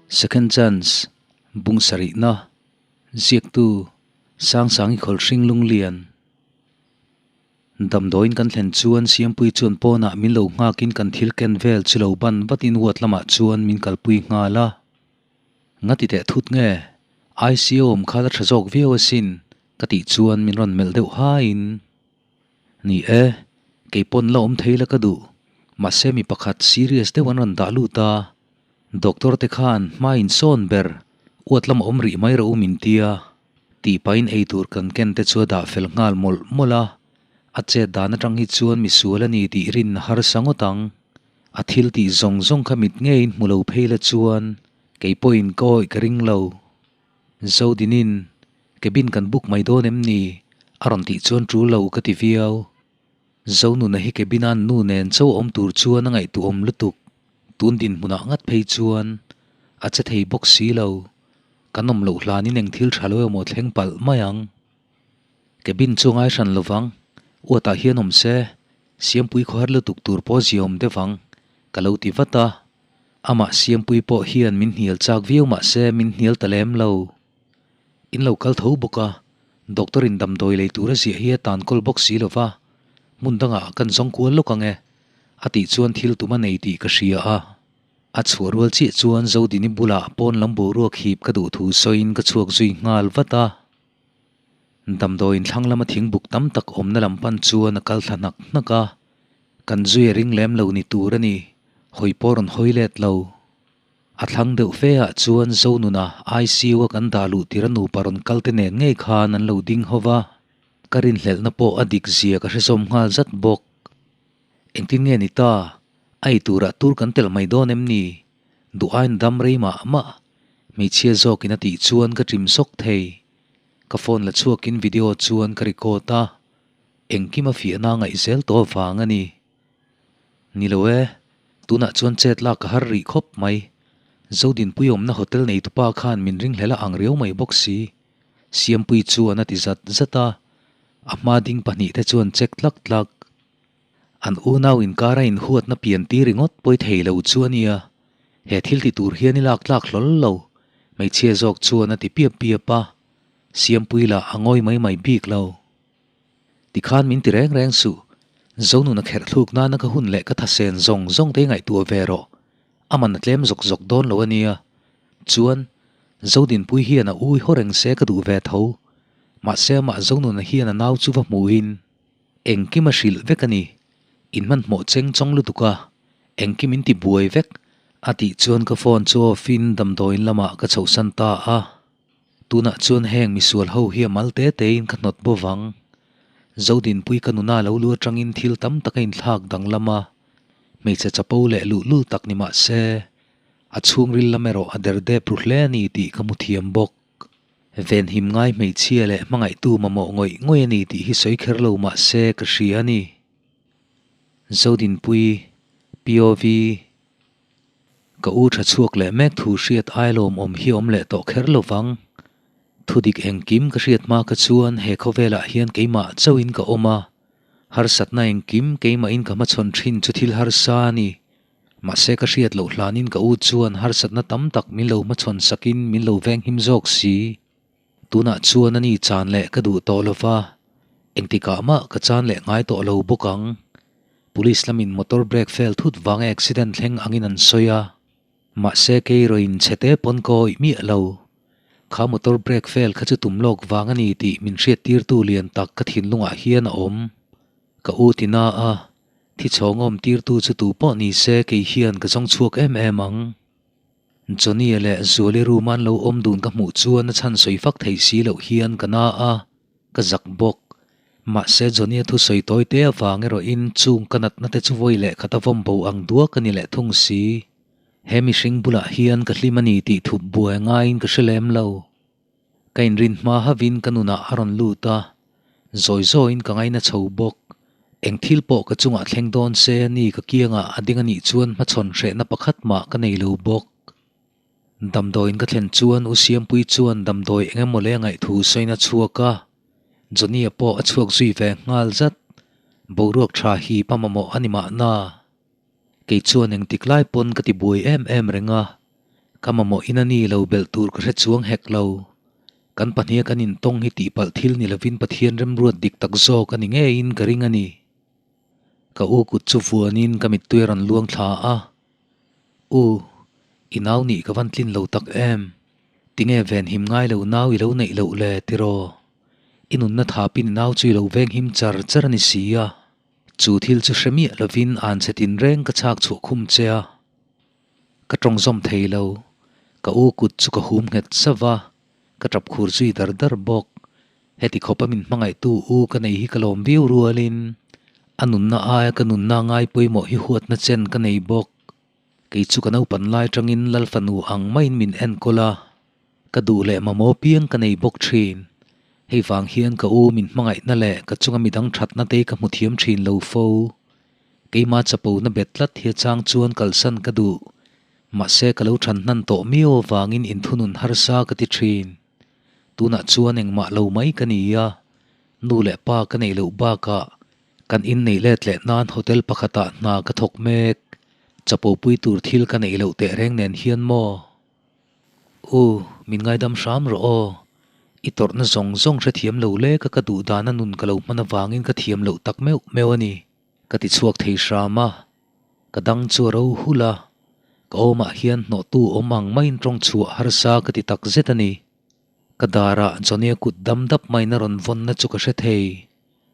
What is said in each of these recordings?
Second Chance, Bung sarihna, Ziaktu, Sangsangi Khawlhring Lunglian. Damdawiin kan thlen chuan Siampui chuan pawnah min lo nghakin kan thil ken vel chu lo ban vatin ward lamah chuan min kalpui nghal a. Nga ti teh thut nge? ICU awm kha la tha zawk viau asin ka tih chuan min rawn melh deuh haiin. Ni e, kei pawn la awm thei la ka duh. Mahse mi pakhat serious deuh an rawn dah lut a, doctor te khan hma in sawn ber uat lam a awm rih mai rawh u min tia. Tih pahin ei tur kan ken te chu a dah fel nghal mawlh mawlh a, a chet dan atang hi chuan misual a ni tih rin harsa ngawt ang. A thil tih zawng zawng kha mit ngeiin hmu lo phei la chuan kei pawhin ka awih ka ring lo. Zodinin, Cabin kan book mai dawn em ni? a rawn tih chuan tul lo ka ti viau. Zonuna hi cabin-a an nu nen cho awm tur chuan a ngaihtuahawm lutuk. Tun dinhmunah ngat phei chuan a che thei bawk si lo. Kan awm loh hlanin eng thil tha lo emaw thleng palh mai ang. Cabin chu a ngai hran lovang. Uatah hian awm se, Siampui khawhar lutuk tur pawh ziaawm deuh ang, ka lo ti vat a. Amah Siampui pawh hian min hnial chak viau mah se min hnial ta lem lo. In lo kal tho bawk a, doctor in damdawi lei tur a ziah hi a tan kawl bawk si lo va, hmun dangah kan zawng kual lawk ang e, a tih chuan thil tum a nei tih ka hria a. A chhuah rual chiah chuan Zodini bulah pawn lam boruak hip ka duh thu sawiin ka chhuak zui nghal vat a. Damdawiin thlang lama thingbuk tam tak awmna lam pan chuan a kal thla hnak hnak a, kan zui a ring lem lo ni tur a ni, hawi pawh rawn hawi let lo. A thlang deuh fe ah chuan Zonuna ICU a kan dah luh tir a nupa rawn kal te nen ngei khan an lo ding ho va, ka rinhlelhna pawh a dik zia ka hre zawm nghal zat bawk. Engtin nge ni ta? A ei turah tur kan telh mai dawn em ni? Duh aiin dam rei mah mah. Hmeichhia zawkin a tih chuan ka ṭim sawk thei. Ka phone la chhuakin video chuan ka record a, engkim a fiahna ngaih zel tawh avang a ni. Ni lo e, tunah chuan chet lak ka har rih khawp mai. Zodinpui awmna hotel neitupa khan min ringhlel a ang riau mai bawk si. Siampui chuan a ti zat zat a, a hma ding pahnihte chuan check tlak tlak. An unau inkara inhuatna pian tir ringawt pawi thei lo chu a nia. He thil ti tur hian i lak tlak hlawl lo, hmeichhia zawk chuan a ti piap piap a. Siampui lah a ngawi mai mai bik lo. Tikhan min ti reng reng suh, Zonuna kherh thluk nana ka hun leh ka thasen zawng zawng te ngaihtuah ve rawh. A man a tlem zawk zawk dawn lo a nia. Chuan, Zodinpui hian a ui haw reng se ka duh ve tho. Mahse amah Zonuna hian a nau chu va hmuhin. Engkim a hrilh vek a ni. In hmanhmawh cheng chawng lutuk a, engkim in ti buai vek, a tih chuan ka phone chu off in damdawiin lamah ka chhohsan ta a. Tunah chuan heng misual ho hi a mal te te in ka hnawt bo vang. Zodinpui ka nuna lo lu atangin thil tam tak a inthlak danglam a, hmeichhe chapo leh luhlul tak ni mah se, a chhungril lam erawh a derdep ru hle a ni tih ka hmu thiam bawk. Venhim ngai hmeichhia leh hmangaihtu mamawh ngawih ngawih a ni tih hi sawi kher lo mah se ka hria a ni. Zodinpui, POV, Ka u tha chhuak leh mek thu hriat ai lawmawm hi awm leh tawh kher lo vang. Thudik engkim ka hriat hma kha chuan he khawvelah hian keimah chauhin ka awm a, harsatna engkim keimahin ka hmachhawn thin chu thil harsa a ni. Mahse ka hriat loh hlanin ka u chuan harsatna tam tak min lo hmachhawn sakin min lo venghim zawk si. Tunah chuan ani chan leh ka duh tawh lova, engtikah mah ka chan leh ngai tawh lo bawk ang. Police lamin motor brake fail thut vanga accident thleng angin an sawi a. Mahse kei rawin chhete pawn ka awih miah lo. Kha motor brake fail kha chu tum lawk vang a ni tih min hriattirtu lian tak ka thinlungah hian a awm. Ka u ti na a, thi chhawng awm tirtu chu tu pawh ni se kei hian ka zawng chhuak em em ang. Johnny-a leh Zuali room-a an lo awm dun ka hmuh chuan a chhan sawi fak thei si loh hian ka na a, ka zak bawk. Mahse Johnny-a thu sawi tawi te avang erawhin chung ka natna te chu vawi leh khat a vawm bo ang duak a ni leh thung si. He mihring bulah hian ka hlim a ni tih thup buai ngaiin ka hre lem lo. Ka inrin hma havin ka nunah a rawn lut a, zawi zawiin ka ngaina chho bawk. Eng thil pawh ka chungah thleng dawn se ni ka kiangah a ding a nih chuan hmachhawn hrehna pakhat mah ka nei lo bawk. Damdawiin ka thlen chuan U Siampui chuan damdawi eng emaw leh a ngaihthu sawiin a chhuak a, Johnny-a pawh a chhuak zui ve nghal zat. Boruak tha hi pa mamawh a ni mahna. Kei chuan engtik lai pawn ka ti buai em em reng a. Ka mamawh in a ni lo belh tur ka hre chuang hek lo. Kan pahniha kan intawng hi tihpalh thil ni lovin Pathian remruat dik tak zawk a ni ngeiin ka ring a ni. Ka u kut chu vuanin ka mittui a rawn luang thla a. U, i nau nih ka van tlin lo tak em? Tinge venhim ngai lo nau i lo neih loh le tiraw? I nunna thapin i nau chu i lo venghim char char a ni si a. Chu thil chu hre miah lovin an che tinreng ka chhak chhuah khum che a. Ka tawng zawm thei lo. Ka u kut chu ka hum nghet sauh va, ka tap khur zui dar dar bawk. Heti khawpa min hmangaihtu u ka nei hi ka lawm viau rualin a nunna aia ka nunna ngai pawimawh hi huatna chen ka nei bawk. Kei chu ka naupan lai tangin Lal fanu ang maiin min enkawl a, ka duh leh mamawh piang ka nei bawk thin. Hei vang hian ka u min hmangaihna leh ka chunga midang thatna te ka hmu thiam thin lo fo. Keima chapona bet tlat hi achang chuan kalsan ka duh. Mahse ka lo than hnan tawh miau avangin inthunun harsa ka ti thin. Tunah chuan engmah lo mai ka ni a, nu leh pa ka neih loh bakah kan inneih let leh nan hotel pakhatah hna ka thawk mek. Chapopui tur thil ka neih loh tehreng nen hian maw? U, min ngaidam hram rawh aw. I tawrhna zawng zawng hrethiam lo lek a ka duh dana nun ka lo hman avangin ka thiam loh tak meuh meuh a ni. Ka ti chhuak thei hram a, ka dang chu a ro hul a, ka awmah hian hnawhtu awm ang maiin tawng chhuah harsa ka ti tak zet a ni. Ka darah Johnny-a kut dam dap maiin a rawn vawnna chu ka hre thei,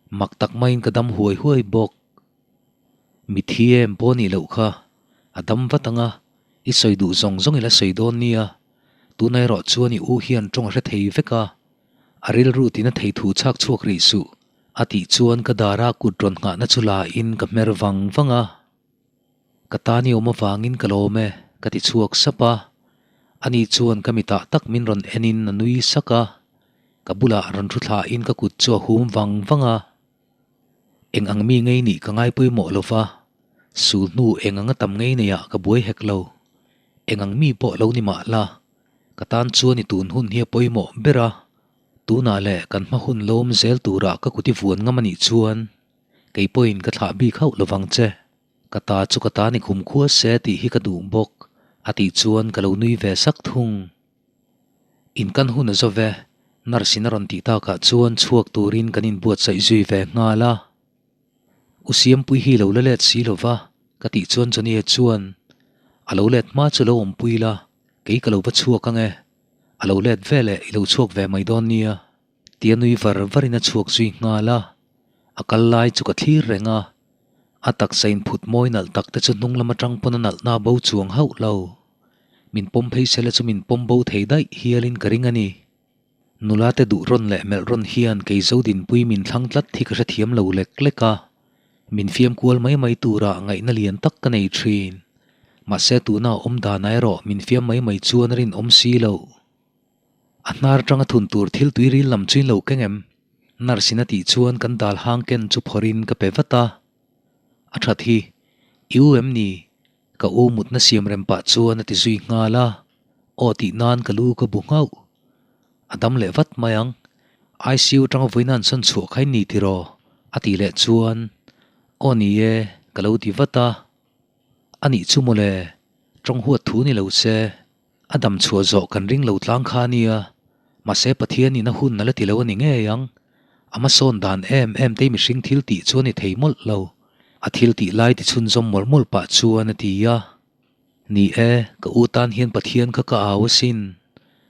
mak tak maiin ka dam huai huai bawk. Mithi em pawh nih loh kha, a dam vat ang a, i sawi duh zawng zawng i la sawi dawn nia, tuna erawh chuan i u hian tawng a hre thei vek a, a rilru tina thei thu chhak chhuak rih suh. A tih chuan ka dara kut rawn nghahna chu la in ka hmer vang vang a. Ka tan i awm avangin ka lawm e, ka ti chhuak sap a. Ani chuan ka mitah tak min rawn en in a nui sak a. Ka bulah rawn thu thlah in ka kut chu a hum vang vang a. Eng ang mi ngei nih ka ngai pawimawh lo va, sul hnu eng anga tam ngei nei ah ka buai hek lo. Eng ang mi pawh lo ni mah la, ka tan chuan i tun hun hi a pawimawh ber a. Tunah leh kan hma hun lawm zel turah ka kut i vuan ngam a nih chuan kei pawhin ka thlah bik hauh lovang che. Ka ta chu ka ta ni khum khua se tih hi ka duh bawk a tih chuan ka lo nui ve sak thung. In kan hun a zo ve, nurse in a rawn tih takah chuan chhuak turin kan inbuatsaih zui ve nghal a. U Siampui hi lo la let si lova ka tih chuan Johnny-a chuan a lo let hma chu lo awmpui la, kei ka lo va chhuak ang e. A lo let ve leh i lo chhuak ve mai dawn nia tia nui var varin a chhuak zui nghal a, a kal lai chu ka thlir reng a, a taksa inphut mawi nalh tak te chu hnung lam atang pawn a nalhna bo chuang hauh lo. Min pawm phei sela chu min pawm bo thei daih hialin ka ring a ni. Nula te duh rawn leh melh rawn hian kei Zodinpui min thlang tlat hi ka hrethiam lo lek lek a, min fiam kual mai mai tura ngaihna lian tak ka nei thin. Mahse tuna a awm dan ah erawh min fiam mai mai chuan a rinawm si lo. A hnar atanga thun tur thil tui ril lam chu in lo keng em? Nurse in a tih chuan kan dal hang ken chu phawrhin ka pe vat a. A that hi, i u em ni? Ka u mutna siam rem pah chuan a ti zui nghal a, aw tih nan ka lu ka bu nghauh. A dam leh vat mai ang. ICU atanga vawiin an sawn chhuah kha in ni tiraw? A tih leh chuan, Aw ni e, ka lo ti vat a. A nih chu mawle, tawng huat thu ni lo se, a dam chhuah zawh kan ring lo tlang kha a nia, mahse Pathianin a hun a la ti lo a ni ngei ang. A hmasawn dan em em te mihring thil tih chu a ni thei mawlh lo, a thil tih lai ti chhunzawm mawlh mawlh pah chuan a ti a. Ni e, ka u tan hian Pathian kha ka au asin,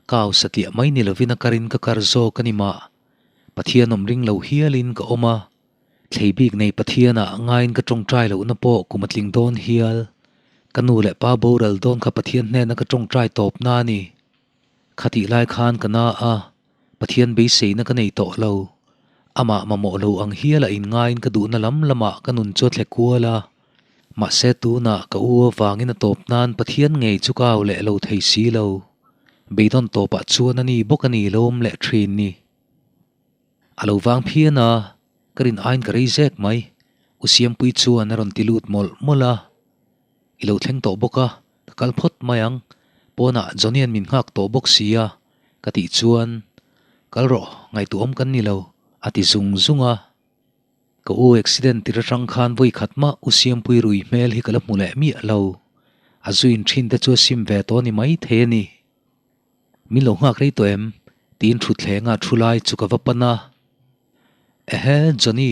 ka au satliah mai ni lovin a karin ka kar zawk a ni mah. Pathian awm ring lo hialin ka awm a. Thlei bik nei Pathianah ngaiin ka tawngtai lohna pawh kum a tling dawn hial. Ka nu leh pa boral dawn kha Pathian hnena ka tawngtai tawpna a ni. Khatih lai khan ka na a, Pathian beiseina ka nei tawh lo. Amah mamawh lo ang hiala inngaiin ka duhna lam lamah ka nun chu a thle kual a. Mahse tunah ka u avangin a tawp nan Pathian ngei chu ka au leh lo thei si lo. Beidawn tawpah chuan a ni bawk a ni lo awm leh thin ni. A lo vang phian a, ka rin aiin ka rei zek mai. U Siampui chuan a rawn ti lut mawlh mawlh a. I lo thleng tawh bawk a, ka kal phawt mai ang. Pawnah Johnny-a'n min nghak tawh bawk si a, ka tih chuan, Kal rawh, ngaihtuahawm kan ni lo, a ti zung zung a. Ka u accident tir atang khan vawi khat mah U Siampui rui hmel hi ka la hmu leh miah lo. A zuin thin te chu a sim ve tawh a ni mai thei a ni. Min lo nghak rei tawh em? tiin thutthleng ah thu lai chu ka va pan a. Ehe Johnny,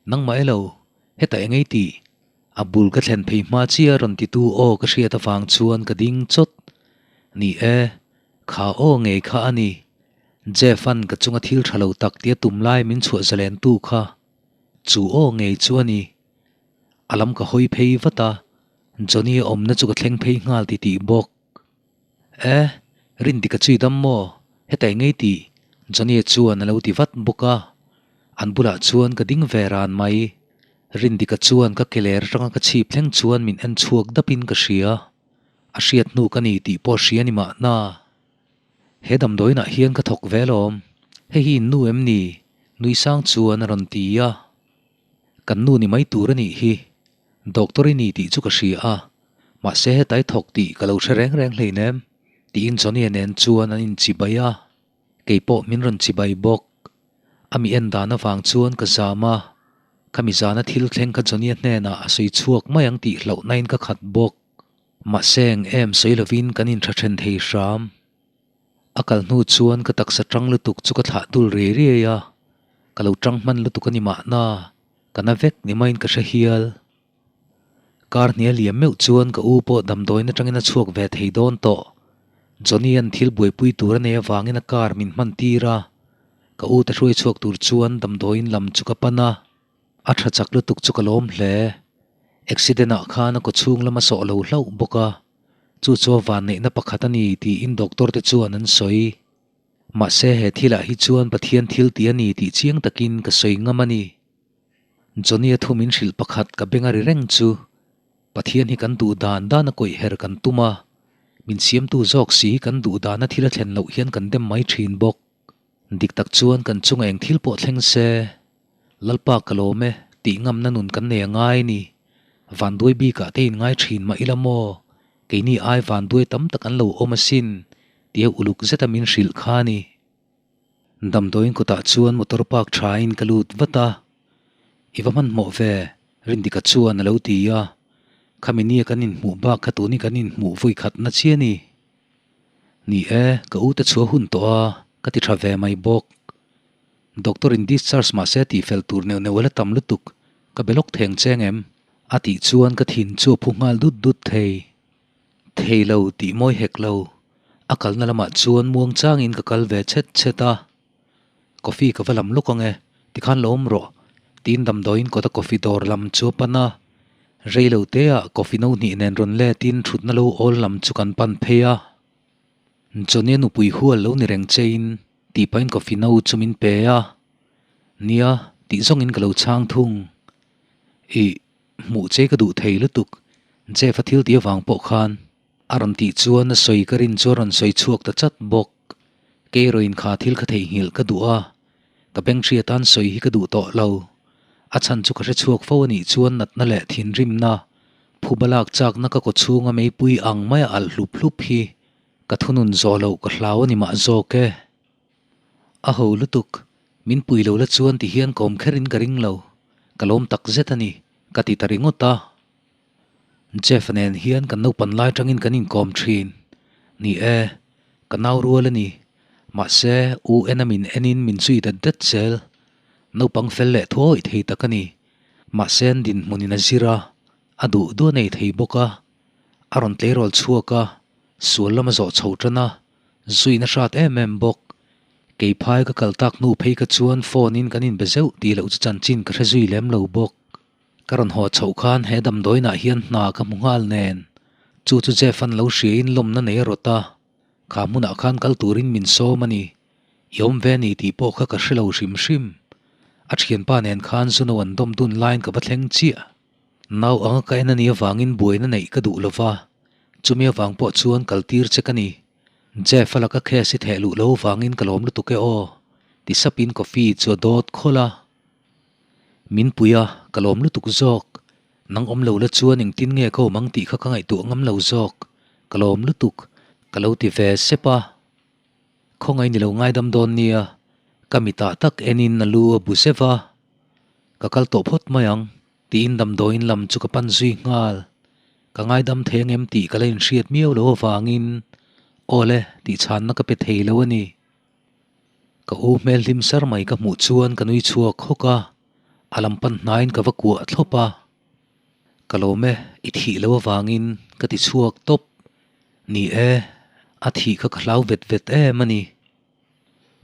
nangmah elo, hetah eng ei tih? A bul ka thlen phei hma chiah a rawn titu aw ka hriat avang chuan ka ding chawt. Ni e, kha aw ngei kha a ni. Jeff-a'n ka chunga thil tha lo tak tia tum lai min chhuah zalen tu kha. Chu aw ngei chu a ni. A lam ka hawi phei vat a, Johnny-a awmna chu ka thleng phei nghal ti tih bawk. E, Rindika chu i dam maw? Hetah i ngei tih? Johnny-a chuan a lo ti vat bawk a. An bulah chuan ka ding ve ran mai. Rindika chuan ka ke ler atanga ka chhip thleng chuan min en chhuak dapin ka hria. A hriat hnu ka ni tih pawh hria ni mahna. He damdawiinah hian ka thawk ve alawm. Hei hi in nu em ni? Nui sang chuan a rawn ti a. Kan nu ni mai tur a nih hi. Doctor i ni tih chu ka hria a, mahse hetai thawk tih ka lo hre reng reng hleinem, tiin Johnny-a nen chuan an inchibai a. Kei pawh min rawn chibai bawk. A mi en dan avang chuan ka zam a, khami zana thil thleng kha Johnny-a hnenah a sawi chhuak mai ang tih hlauhnain ka khat bawk. Mahse eng em sawi lovin kan intha then thei hram. A kal hnu chuan ka taksa tang lutuk chu ka thlah dul riai riai a, ka lo tang hman lutuk a ni mahna, ka na vek ni maiin ka hre hial. Kar hnia liam meuh chuan ka u pawh damdawiin atangin a chhuak ve thei dawn tawh. Johnny-a'n thil buaipui tur a nei avangin a car min hman tir a, ka u te hruai chhuak tur chuan damdawiin lam chu ka pan a. A tha chak lutuk chu ka lawm hle. Accident ah khan a kawchhung lam a sawh lo hlauh bawk a, chu chu a vanneihna pakhat a ni tiin doctor te chuan an sawi. Mahse he thilah hi chuan Pathian thil tih a ni tih chiang takin ka sawi ngam a ni. Johnny-a thu min hrilh pakhat ka beng a ri reng chu Pathian hi kan duh dan dan a kawih her kan tum a, min siamtu zawk si hi kan duh dana thil a thlen loh hian kan dem mai thin bawk. Dik tak chuan kan chunga eng thil pawh thleng se, Lalpa ka lawm e tih ngamna nun kan nei a ngai ni. Vanduai bikah te in ngai thin mah ila maw? Keini ai vanduai tam tak an lo awm asin tia uluk zeta min hrilh kha ni. Damdawiin kutah chuan motor park thain ka lut vat a, I va hmanhmawh ve, Rindika chuan a lo ti a. Khami nia kan inhmuh bak kha tuni kan inhmuh vawi khatna chiah a ni. Ni e, ka u te chhuah hun tawh a, ka ti tha ve mai bawk. Doctor in discharge mahse tih fel tur neuh neuh a la tam lutuk, ka be lawk theng cheng em? A tih chuan ka thin chu a phu nghal dut dut thei. Thei lo tih mawi hek lo, a kalna lamah chuan muang changin ka kal ve chhet chhet a. Coffee ka va lam lawk ang e, tikhan lo awm rawh, tiin damdawiin kawta coffee dawr lam chu a pan a. Rei lo teah coffee no hnih nen rawn letin thutna lo awl lam chu kan pan phei a. Johnny-a nupui hual lo ni reng chein tih pahin coffee no chu min pe a. Nia, tih zawngin ka lo chhang thung. Ih, hmuh che ka duh thei lutuk, Jeff-a thil tih avang pawh khan. A rawn tih chuan a sawi ka rin chu a rawn sawi chhuak ta chat bawk. Kei erawhin kha thil ka theihnghilh ka duh a, ka beng hria tan sawi hi ka duh tawh lo. A chhan chu ka hre chhuak fo a nih chuan natna leh thinrimna, phuba lak chakna ka kawchhunga meipui ang maia alh hlup hlup hi ka thunun zawh loh ka hlau a ni mah zawk e. A ho lutuk, min pui lo la chuan ti hian ka awm kherin ka ring lo, ka lawm tak zet a ni, ka ti ta ringawt a. Jeff nen hian kan naupan lai tangin kan inkawm thin. Ni e, ka nau rual a ni. Mahse, U Ena min enin min zui dat dat zel. Naupang fel leh thuawih thei tak a ni. Mahse an dinhmunin a zir a, a duh duh a nei thei bawk a. A rawn tleirawl chhuak a, sual lam a zawh chho tan a, zuina hrat em em bawk. Keiphai ka kal tak hnu phei kha chuan phone in kan inbe zeuh tih loh chu chanchin ka hre zui lem lo bawk. Ka rawn haw chhoh khan he damdawiinah hian hna ka hmu nghal nen, chu chu Jeff an lo hriain lawmna nei a rawt a, kha hmunah khan kal turin min sawm a ni. I awm ve a ni tih pawh kha ka hre lo hrim hrim. A thianpa nen khan Zuno an dawm dun laiin ka va thleng chiah. Nau anga ka en a nih avangin buaina neih ka duh lo va, chumi avang pawh chuan kal tir che ka ni. Jeff a laka case i theh luh lo vangin ka lawm lutuk e aw, ti sapin coffee chu a dawt khawlh a. Min pui a, ka lawm lutuk zawk. Nang awm lo la chuan engtin nge ka awm ang tih kha ka ngaihtuah ngam lo zawk. Ka lawm lutuk, ka lo ti ve sep a. Khawngaih ni lo ngaidam dawn nia, ka mitah tak enin a lu a bu zeuh a. Ka kal tawh phawt mai ang, tiin damdawiin lam chu ka pan zui nghal. Ka ngaidam thei angem tih ka la inhriat miau lo avangin aw le tih chhanna ka pe thei lo a ni. Ka u hmel hlim sar mai ka hmuh chuan ka nui chhuak hawk a, a lam pan hnaiin ka va kuah thlawp a. Ka lawm e, i thih lo avangin ka ti chhuak tawp. Ni e, a thih kha ka hlau vet vet em a ni.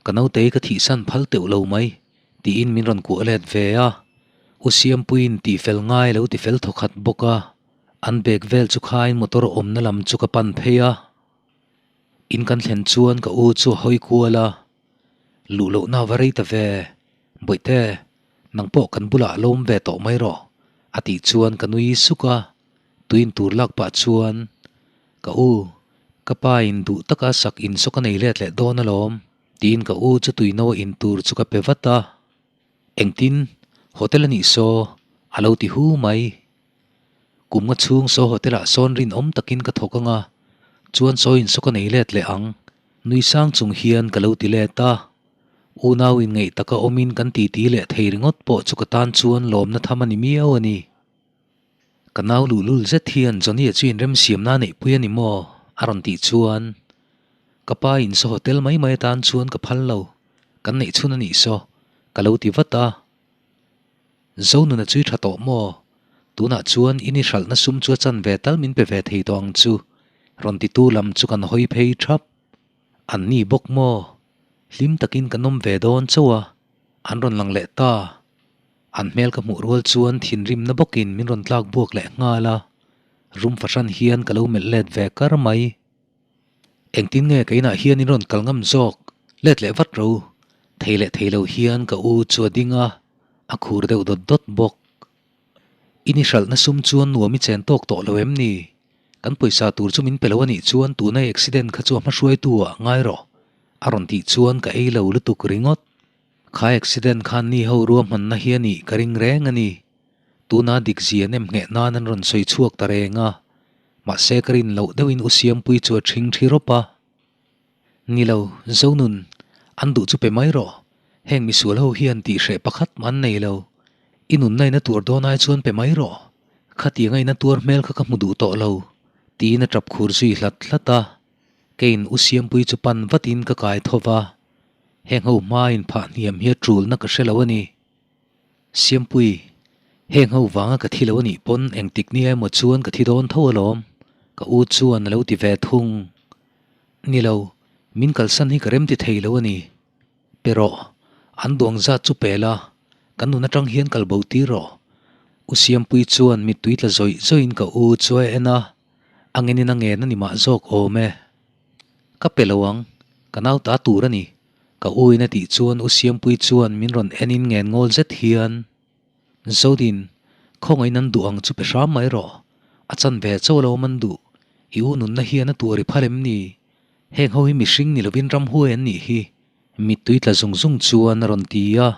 Ka nautei ka thihsan phal teuh lo mai, tiin min rawn kuah let ve a. U Siampuiin tihfel ngai lo tifel thawkhat bawk a, an bag vel chu khain motor awmna lam chu ka pan phei a. In kan thlen chuan ka u chu a hawi kual a, Luh lohna va rei ta ve, Bawihte, nang pawh kan bulah lawm ve tawh mai rawh, a tih chuan ka nui suk a. Tuin tur lak pah chuan, Ka u, ka pa in duh taka sak in saw ka nei let leh dawn alawm, tiin ka u chu tuino in tur chu ka pe vat a. Engtin, hotel a nih saw, a lo ti hu mai. Kum nga chhung saw hotel ah sawn rinawm takin ka thawk anga, chuan saw in saw ka nei let leh ang, nui sang chung hian ka lo ti let a. Unau in ngaih taka awmin kan titi leh thei ringawt pawh chu ka tan chuan lawmna tham a ni miau a ni. Ka nau luhlul zet hian Johnny-a chu inremsiamna a neihpui a ni maw? a rawn tih chuan ka pa in saw hotel mai mai atan chuan ka phal lo, kan neih chhun a nih saw, ka lo ti vat a. Zonuna chu i tha tawh maw? Tunah chuan in i hralhna sum chu a chan ve tal min pe ve thei tawh ang chu, rawn titu lam chu kan hawi phei thap. An ni bawk maw? Hlim takin kan awm ve dawn chauh a, an rawn lang leh ta. An hmel ka hmuh rual chuan thinrimna bawkin min rawn tlak buak leh nghal a, rum fahran hian ka lo melh let ve kar mai. Engtin nge ka inah hian in rawn kal ngam zawk? Let leh vat ro. Thei leh thei lo hian ka u chu a ding a, a khur deuh dawt dawt bawk. In i hralhna sum chuan nuam i chen tawk tawh lo em ni? Kan pawisa tur chu min pe lo a nih chuan tuna i accident kha chu a hmahruaitu ah ngai rawh. A rawn tih chuan ka ei lo lutuk ringawt. Kha accident khan ni ho ruahmanna hi a nih ka ring reng a ni. Tuna dik zia nem ngheh nan an rawn sawi chhuak ta reng a. Mahse ka rin loh deuhin u Siampui chu a ṭhing ṭhi rawp a. Ni lo, Zonun, an duh chu pe mai rawh. Heng misual ho hian tih hreh pakhat mah an nei lo. I nunna in a tuar dawn ai chuan pe mai rawh. Khatianga in a tuar hmel kha ka hmu duh tawh lo, tiin a ṭap khur zui hlat hlat a. Keiin u Siampui chu pan vatin ka kai tho va. Heng ho hmain phah hniam hi a ṭulna ka hre lo a ni. Siampui, heng ho vanga ka thi lo a nih pawn engtik nia emaw chuan ka thi dawn tho alawm, ka u chuan a lo ti ve thung. Ni lo, min kalsan hi ka rem ti thei lo a ni. Pe rawh, an duang zat chu pe la, kan nun atang hian kal bo tir rawh. U Siampui chuan mittui tla zawih zawihin ka u chu a en a, a ngenin a ngen a ni mah zawk awm e. Ka pe lo ang, ka nau ta tur a ni. Ka u in a tih chuan U Siampui chuan min rawn en in ngen ngawl zet hian, Zodin, khawngaih nan duh ang chu pe hram mai rawh. A chan ve chauh lo man duh. I u nunna hian a tuar i phal em ni? Heng ho hi mihring ni lovin ramhuai an nih hi. Mittui tla zung zung chuan a rawn ti a.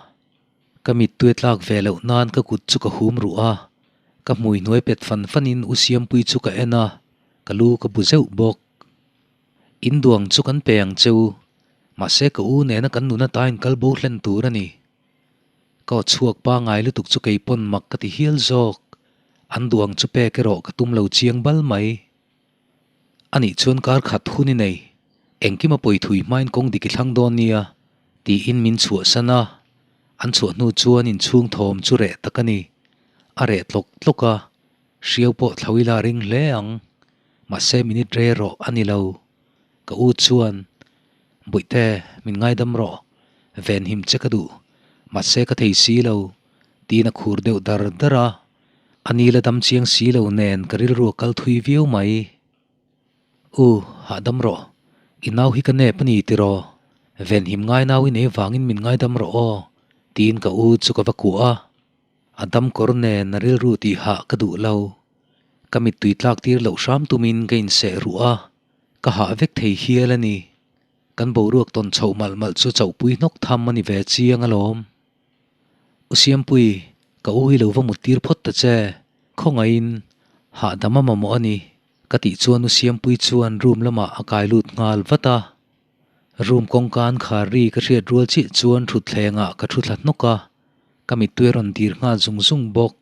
Ka mittui a tlak ve loh nan ka kut chu ka hum ruh a. Ka hmui hnuai pet fan fan in U Siampui chu ka en a, ka lu ka bu zeuh bawk. In duang chu kan pe ang che u, mahse ka u nena kan nuna ta in kal bo hlen tur a ni. Ka aw chhuak pangai lutuk chu kei pawn mak ka ti hial zawk. An duang chu pek erawh ka tum lo chiang bal mai. Anih chuan kar khat hun i nei, engkim a pawi thui hmain kawng dik i thlang dawn nia, tiin min chhuahsan a. An chhuah hnu chuan inchhung thawm chu reh tak a ni. A reh tlawk tlawk a, Hriau pawh thlo ila ring hle ang. Mahse minute re rawh a ni lo. Ka u chuan, Bawihte, min ngaidam rawh. Venhim che ka duh. Mahse ka thei si lo, tiin a khur deuh dar dar a. A ni la dam chiang si lo nen ka rilru a kal thui viau mai. U, hahdam rawh. I nau hi ka nep a ni tiraw? Venhim ngai nau i nei vangin min ngaidam rawh aw, tiin ka u chu ka va kuah a. A dam kawr nen a rilru tih hah ka duh lo. Ka mittui tlak tir loh hram tumin ka inseh ruh a, ka hah vek thei hial a ni. Kan boruak tawn chhoh malh malh chu chauhpui hnawk tham a ni ve chiang alawm. U Siampui, ka u hi lo va mut tir phawt ta che, khawngaihin hahdam a mamawh a ni, ka tih chuan U Siampui chuan room lamah a kai lut nghal vat a. Room kawngka an khar ri ka hriat rual chiah chuan thutthlengah ka thu thla hnawk a, ka mittui a rawn dir nghal zung zung bawk.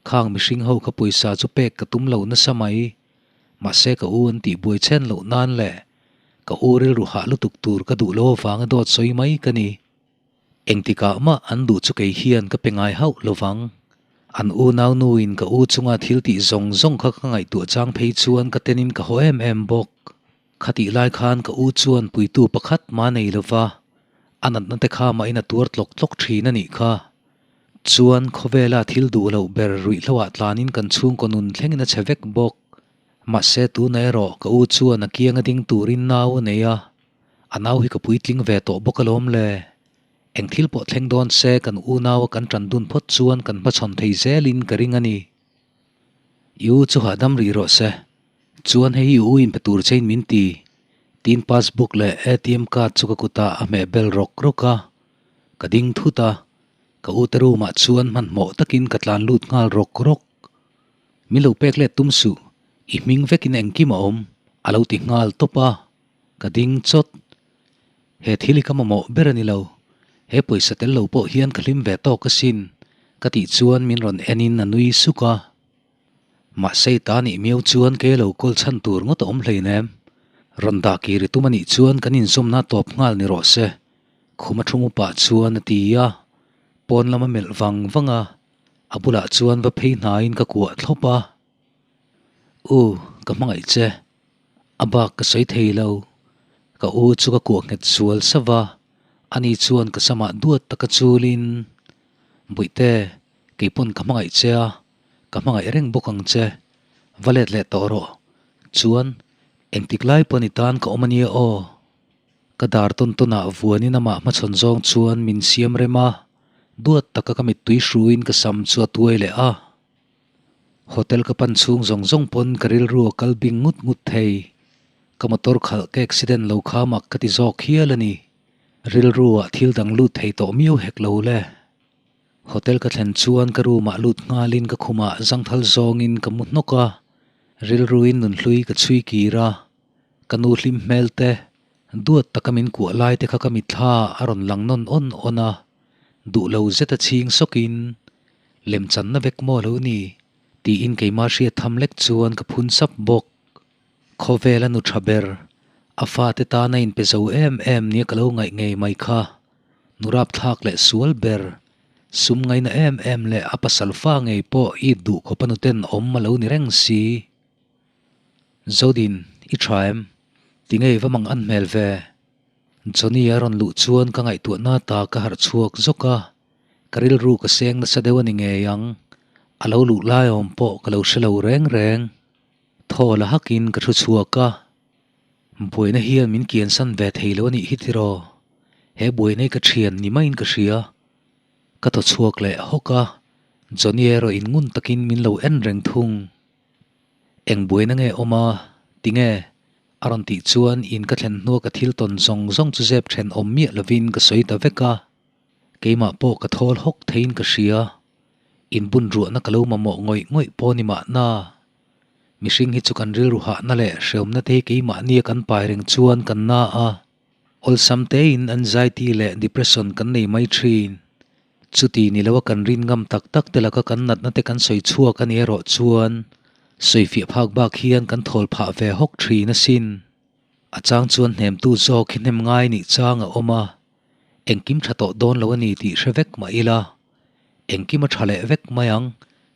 Khang mihring ho kha pawisa chu pek ka tum lo nasa mai. Mahse ka u an tih buai chhen loh nan leh ka u rilru hah lutuk tur ka duh lo avanga dawt sawi mai ka ni. Engtikah mah an duh chu kei hian ka pe ngai hauh lovang. An unau nuin ka u chunga thil tih zawng zawng kha ka ngaihtuah chang phei chuan ka tenin ka haw em em bawk. Khatih lai khan ka u chuan puitu pakhat mah nei lova, a natna te kha mahin a tuar tlawk tlawk thin a nih kha. Chuan khawvela thil duh loh ber ruihhloah tlanin kan chhungkaw nun thlengin a chhe vek bawk. Mahse tuna erawh ka u chuan a kianga ding turin nau a nei a, a nau hi ka puitling ve tawh bawk alawm le. Eng thil pawh thleng dawn se kan unaua kan tan dun phawt chuan kan hmachhawn thei zelin ka ring a ni. I u chu hahdam rih rawh se. Chuan hei hi u in pe tur chein min ti. Tiin passbook leh ATM card chu ka kutah a hmeh bel rawk rawk a. Ka ding thut a, ka u te room ah chuan hmanhmawh takin ka tlan lut nghal rawk rawk. Min lo pek let tum suh, i hming vekin engkim a awm, a lo ti nghal tawp a. Ka ding chawt. He thil hi ka mamawh ber a ni lo. He pawisa tel lo pawh hian ka hlim ve tawk asin, ka tih chuan min rawn enin a nui suk a. Mahse i ta nih miau chuan kei lo kawl chhan tur ngawt a awm hleinem. Rawn dah kir i tum a nih chuan kan inzawmna tawp nghal ni rawh se, khum a thu pah chuan a ti a. Pawn lam a melh vang vang a, a bulah chuan va phei hnaiin ka kuah thlawp a. U, ka hmangaih che. A bak ka sawi thei lo. Ka u chu ka kuah nghet sual sauh va, ani chuan ka samah duat taka chulin, Bawihte, keipawn ka hmangaih che a, ka hmangaih reng bawk ang che. Va let leh tawh rawh. Chuan, engtik lai pawn i tan ka awm ania aw. Ka dar tawn tawnah vuanin amah hmachhawn zawng chuan min siam rem a, duat taka ka mittui hruin ka sam chu a tuai leh a. Hotel ka pan chhung zawng zawng pawn ka rilru a kal bing ngut ngut thei. Ka motor khalh ka accident lo kha mak ka ti zawk hial a ni. Rilru ah thil dang lut thei tawh miau hek lo le. Hotel ka thlen chuan ka room ah lut nghalin ka khumah zangthal zawngin ka mu hnawk a. Rilruin nunhlui ka chhui kir a. Ka nu hlim hmel te, duat taka min kuah lai te kha ka mitthla a rawn lang nawn awn awn a. Duh lo zeta chhing sawkin, Lemchanna vek maw lo ni? tiin keimah hriat tham lek chuan ka phun sap bawk. Khawvel a nu tha ber, a fate tana inpe zo em em nia ka lo ngaih ngei mai kha. Nu rapthlak leh sual ber, sum ngaina em em leh a pasal fa ngei pawh it duh khawp a nuten awm a lo ni reng si. Zodin, i tha em? Ti ngei va mang an hmel ve. Johnny a rawn luh chuan ka ngaihtuahna ta ka harh chhuak zawk a, ka rilru ka seng nasa deuh a ni ngei ang. A lo luh lai awm pawh ka lo hre lo reng reng. Thaw la hakin ka thu chhuak a, buaina hian min kiansan ve thei lo a nih hi tiraw? He buaina hi ka thian ni maiin ka hria. Ka thaw chhuak leh hawk a, Johnny erawh in ngun takin min lo en reng thung. Eng buaina nge awm a? Tinge? A rawn tih chuan in ka thlen hnua ka thil tawn zawng zawng chu zep then awm miah lovin ka sawi ta vek a. Keimah pawh ka thawl hawk theiin ka hria. Inbun ruahna ka lo mamawh ngawih ngawih pawh ni mahna. Mihring hi chu kan rilru hahna leh hreawmna te hi keimahnia kan pai reng chuan kan na a. Awlsam tein anxiety leh depression kan nei mai thin. Chuti ni loa kan rin ngam tak tak te laka kan natna te kan sawi chhuak a ni erawh chuan sawifiah phak bak hian kan thawl phah ve hawk thin asin. A chang chuan hnemtu zawk hi hnem ngai nih chang a awm a, engkim tha tawh dawn lo a ni tih hre vek mah ila, engkim a tha leh vek mai ang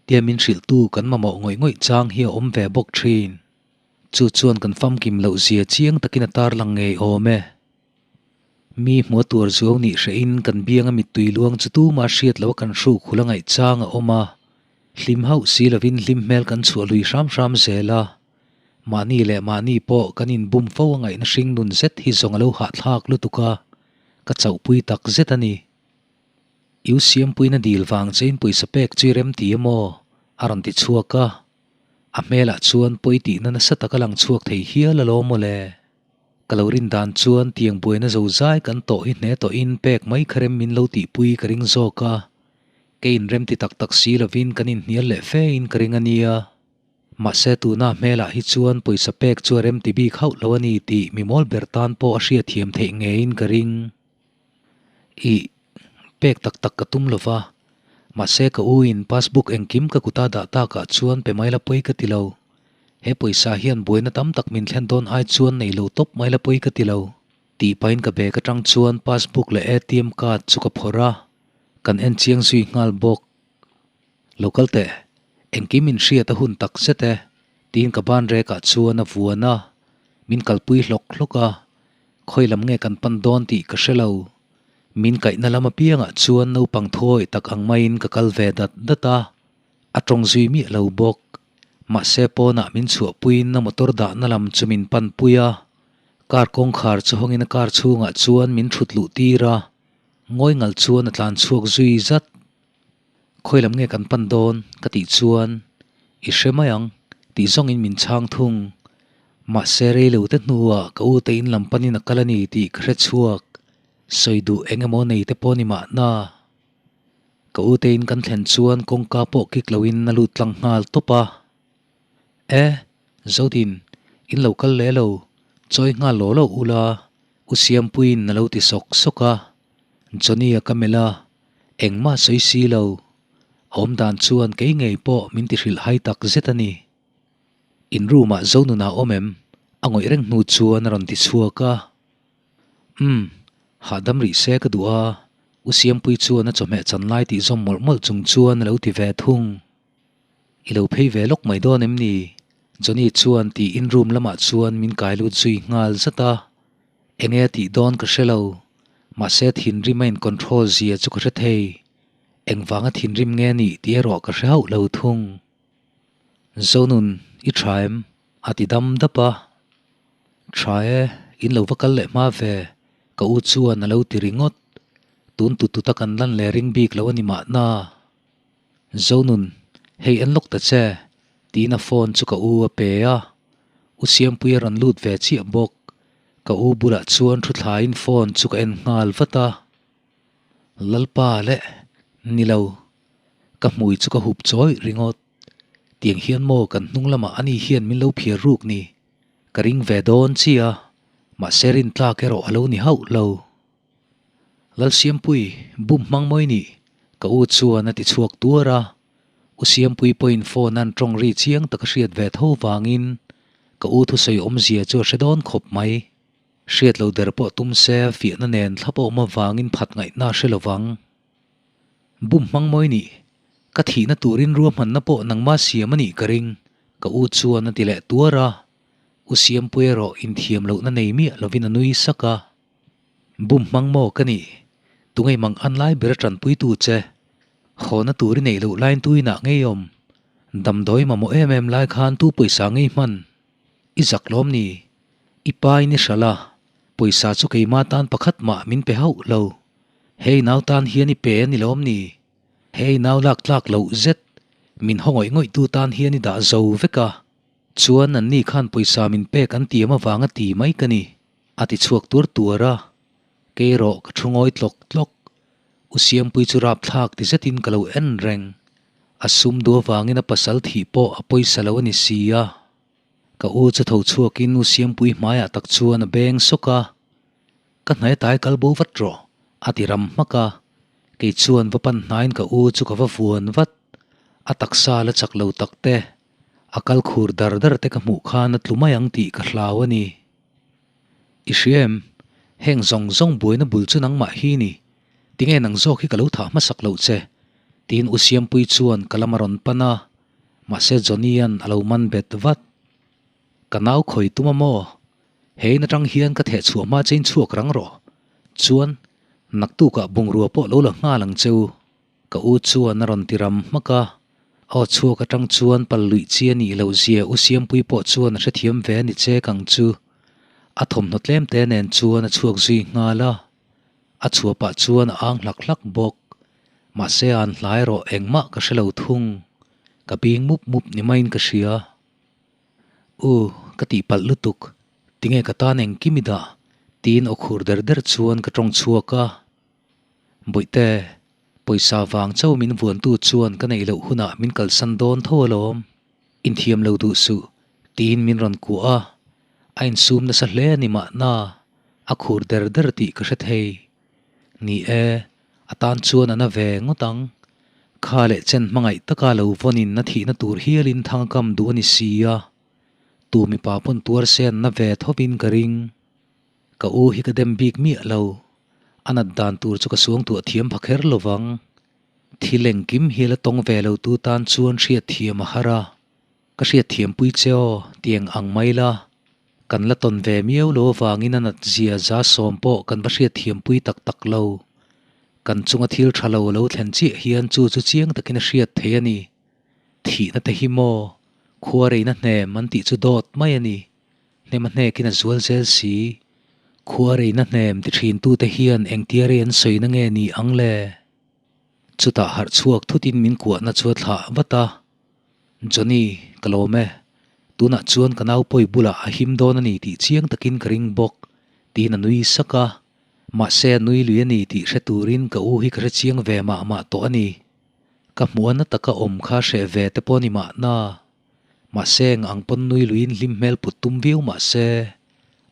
tia min hrilhtu kan mamawh ngawih ngawih chang hi a awm ve bawk thin. Chu chuan kan famkim loh zia chiang takin a tarlang ngei awm e. Mi hmua tuar zuau nih hrehin kan bianga mittui luang chu tuma hriat loa kan hruk hul a ngaih chang a awm a, hlim hauh si lovin hlim hmel kan chhuah lui hram hram zel a. Mahni leh mahni pawh kan inbum fo a ngaihna hring nun zet hi zawng a lo hahthlak lutuk a, ka chauhpui tak zet a ni. I u siampuina dil vang chein pawisa pek chu i rem ti emaw? a rawn ti chhuak a. A hmelah chuan pawi tihna nasa tak a lang chhuak thei hial alawm mawle. Ka lo rin dan chuan tiang buaina zo zai kan tawh hi hne tawhin pek mai kha rem min lo tihpui ka ring zawk a, kei inrem ti tak tak si lovin kan inhnial leh fe in ka ring a nia. Mahse tuna hmelah hi chuan pawisa pek chu a rem ti bik hauh lo a ni tih mi mawl ber tan pawh a hriatthiam theih ngeiin ka ring. Ih, pek tak tak ka tum lova. Mahse ka u in passbook engkim ka kuta dah takah chuan pe mai la pawi ka ti lo. He pawisa hian buaina tam tak min thlen dawn ai chuan nei lo tawp mai la pawi ka ti lo. Tih pahin ka bag atang chuan passbook leh ATM card chu ka phawrh a, kan en chiang zui nghal bawk. Lo kal teh, engkim in hriat a hun tak zet e, tiin ka ban rekah chuan a vuan a, min kalpui hlawk hlawk a, khawi lam nge kan pan dawn tih ka hre lo. Min kaihna lam apiangah chuan naupang thuawih tak ang maiin ka kal ve dat dat a, a tawng zui miah lo bawk. Mahse pawnah min chhuahpuiin a motor dahna lam chu min panpui a, car kawngkhar chu hawngin a car chhungah chuan min thut luh tir a, ngawi ngal chuan a tlan chhuak zui zat. Khawi lam nge kan pan dawn? ka tih chuan, I hre mai ang, tih zawngin min chhang thung. Mahse rei lo te hnuah ka u te in lam panin a kal a ni tih ka hre chhuak. Sawi duh eng emaw nei te pawh ni mahna. Ka u te in kan thlen chuan kawngka pawh kik loin a lut tlang nghal tawp a. E, Zodin, in lo kal leh lo, chawi nghal law law ula, U Siampuiin a lo ti sawk sawk a. Johnny-a ka melh a, engmah sawi si lo. A awm dan chuan kei ngei pawh min ti hrilh hai tak zet a ni. In room-ah Zonuna awm em? A ngawih reng hnu chuan a rawn ti chhuak a. Umm, hahdam rih se ka duh a, U Siampui chuan a chawhmeh chan lai tih zawm mawlh mawlh chung chuan a lo ti ve thung. I lo phei ve lawk mai dawn em ni? Johnny chuan tiin room lamah chuan min kai lut zui nghal zat a. Enge a tih dawn ka hre lo, mahse thinrim a in control zia chu ka hre thei. Engvanga thinrim nge nih tih erawh ka hre hauh lo thung. Zonun, i tha em? A ti dam dap a. Tha e, in lo va kal leh hma ve, ka u chuan a lo ti ringawt. Tun tut tut a kan lan leh ring bik lo a ni mahna. Zonun, hei en lawk ta che, tiin a phone chu ka u a pe a. U Siampuia rawn lut ve chiah bawk. Ka u bulah chuan thu thlaiin phone chu ka en nghal vat a. Lalpa leh, ni lo, ka hmui chu ka hup chawi ringawt. Tiang hian maw kan hnung lamah ani hian min lo phiar ruk ni? Ka ring ve dawn chiah a, mahse rintlak erawh a lo ni hauh lo. Lalsiampui, bum hmang mawi nih, ka u chuan a ti chhuak tuar a. U Siampui pawhin phone an tawng ri chiang tak a hriat ve tho vangin ka u thusawi awmzia chu a hre dawn khawp mai. Hriat lo der pawh tum se fiahna nen thlap a awm avangin phat ngaihna a hre lovang. Bum hmang mawi nih, ka thihna turin ruahmanna pawh nangma siam a nih ka ring, ka u chuan a ti leh tuar a. U Siampui erawh inthiam lohna nei miah lovin a nui sak a. Bum hmang maw ka nih? Tungei mang an lai ber a tanpuitu che. Hawna tur i neih loh laiin tu inah ngei awm? Damdawi mamawh em em lai khan tu pawisa ngei hman? I zak lawm ni? I pa in i hralh a, pawisa chu keima tan pakhat mah min pe hauh lo. Hei nau tan hian i pe a ni lawm ni? Hei nau lak tlak loh zet, min haw ngawih ngawih tu tan hian i dah zo vek a. Chuan anni khan pawisa min pek an tiam avanga ti mai ka ni. A ti chhuak tuar tuar a, kei erawh ka thu ngawi tlawk tlawk. U Siampui chu rapthlak ti zetin ka lo en reng. A sum duh avangin a pasal thih pawh a pawisa lo a ni si a. Ka u chu tho chhuakin U Siampui hmaiah tak chuan a beng sawk a, Ka hnai tai kal bo vat rawh, a ti ram hmak a. Kei chuan va pan hnaiin ka u chu ka va vuan vat. A taksa la chak lo tak te, a kal khur dar dar te ka hmuh khan a tlu mai ang tih ka hlau a ni. I hria em? Heng zawng zawng buaina bul chu nangmah hi ni. Tinge nang zawk hi ka lo thah hmasak loh che? Tiin U Siampui chuan ka lam a rawn pan a, mahse Johnny-a'n a lo man bet vat. Ka nau khawi tum a maw? He in atang hian ka theh chhuah hma chein chhuak rang rawh. Chuan, naktukah bungrua pawh lo la nghal ang che u. Ka u chuan a rawn ti ram hmak a, aw chhuak atang chuan pal luih chi a nih loh zia U Siampui pawh chuan a hrethiam ve a ni che kang chu. A thawmhnaw tlem te nen chuan a chhuak zui nghal a, a chhuah pah chuan a ang hlak hlak bawk. Mahse an hla erawh engmah ka hre lo thung, ka bing mup mup ni maiin ka hria. U, ka tihpalh lutuk, tinge ka tan engkim i dah? tiin aw khur der der chuan ka tawng chhuak a. Bawihte, pawisa vang chauh min vuantu chuan ka neih loh hunah min kalsan dawn tho alawm. Inthiam lo duh suh, tiin min rawn kuah a. A insum nasa hle a ni mahna, a khur der der tih ka hre thei. Ni e, a tan chuan a na ve ngawt ang. Kha leh chen hmangaih taka lo vawnin a thihna tur hialin thang a kam duh a ni si a, tu mipa pawn tuar se an na ve thovin ka ring. Ka u hi ka dem bik miah lo, a nat dan tur chu ka suangtuah thiam pha kher lo vang. Thil engkim hi la tawng ve lo tu tan chuan hriatthiam a har a, ka hriatthiampui che aw tiang ang mai la, kan la tawn ve miau lo avangin a nat zia za sawm pawh kan va hriatthiampui tak tak lo. Kan chunga thil tha lo lo thlen chiah hian chu chu chiang takin a hriat thei a ni. Thihna te hi maw, khua reina hnem an tih chu dawt mai a ni. Hnem a hnekin a zual zel si. Khua reina hnem ti thintute hian engtia rei an sawina nge ni ang le? Chutah harh chhuak thutin min kuahna chu a thlah vat a. Johnny, ka lawm e. Tunah chuan ka nau pawi bulah a him dawn a ni tih chiang takin ka ring bawk, tiin a nui sak a. Mahse a nui lui a ni tih hre turin ka u hi ka hre chiang ve mah mah tawh a ni. Ka hmuhna taka awm kha hreh ve te pawh a ni mahna. Mahse eng ang pawn nui luiin hlim hmel put tum viau mahse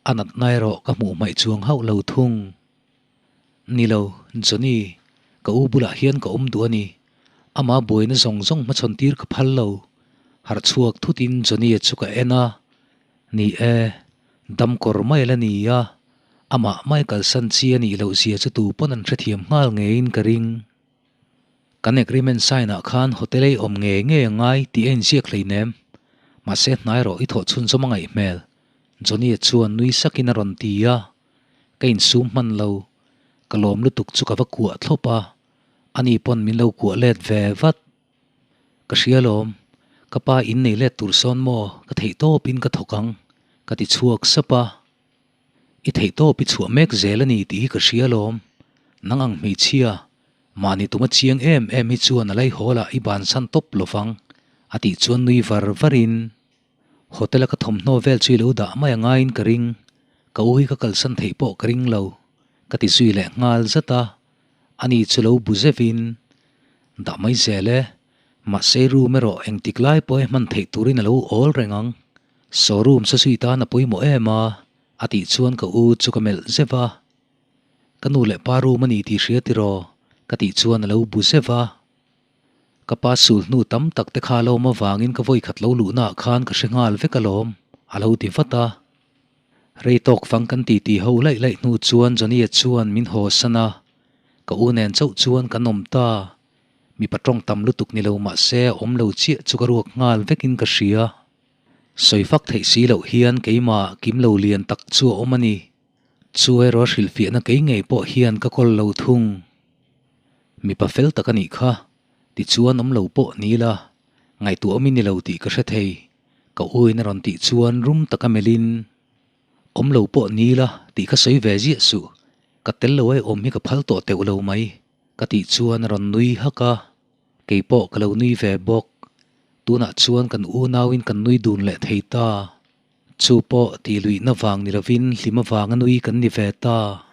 a natna erawh ka hmuh hmaih chuang hauh lo thung. Ni lo, Johnny, ka u bulah hian ka awm duh a ni. Ama buaina zawng zawng hmachhawn tir ka phal lo. Harh chhuak thutin Johnny-a chu ka en a. Ni e, dam kawr mai la ni a, amah mai kalsan chi a nih loh zia chu tu pawn an hrethiam nghal ngeiin ka ring. Kan agreement sign ah khan hotel ei awm ngei ngei a ngai tih a inziak hleinem. Mahse hnai rawh i thawh chhunzawm a ngaih hmel. Johnny-a chuan nui sakin a rawn ti a. Ka insum hman lo. Ka lawm lutuk chu ka va kuah thlawp a. Ani pawn min lo kuah let ve vat. Ka hria lawm. Ka pa in nei let tur sawn maw ka theih tawpin ka thawk ang. Ka ti chhuak sap a. I theih tawp i chhuah mek zel a ni tih hi ka hria alawm. Nang ang hmeichhia, mahni tuma chiang em em hi chuan a laihawl ah i bansan tawp lo vang, a tih chuan nui var varin, Hotel a ka thawmhnaw vel chu i lo dah mai a ngaiin ka ring, ka u hi ka kalsan theih pawh ka ring lo, ka ti zui leh nghal zat a, ani chu lo bu zevin, Dah mai zel e, mahse room erawh engtik lai pawh i hman theih turin a lo awl reng ang. Showroom sa zui tan a pawimawh em a, a tih chuan ka u chu ka melh zeuh a. Ka nu leh pa room a ni tih hria tiraw? ka tih chuan a lo bu zeuh a. Ka pa sul hnu tam tak te kha a lo awm avangin ka vawi khat lo luhna ah khan ka hre nghal vek alawm, a lo ti vat a. Rei tawk fang kan titi ho laih laih hnu chuan Johnny-a chuan min haw san a, ka u nen chauh chuan kan awm ta. Mipa tawng tam lutuk ni lo mah se a awm lo chiah chu ka ruak nghal vekin ka hria. Sawi fak theih si loh hian keimah kim lo lian tak chu a awm a ni. Chu erawh hrilhfiahna kei ngei pawh hian ka kawl lo thung. Mipa fel tak a nih kha, tichuan awm lo pawh ni ila, ngaihtuah awm i ni lo tih ka hre thei, ka u in a rawn tih chuan rum taka melhin, Awm lo pawh ni ila tih kha sawi ve ziah suh, ka tel lo ai awm hi ka phal tawh teuh lo mai, ka tih chuan a rawn nui hak a. Kei pawh ka lo nui ve bawk. Tunah chuan kan unauin kan nui dun leh thei ta. Chu pawh tih luihna vang ni lovin hlim avanga nui kan ni ve ta.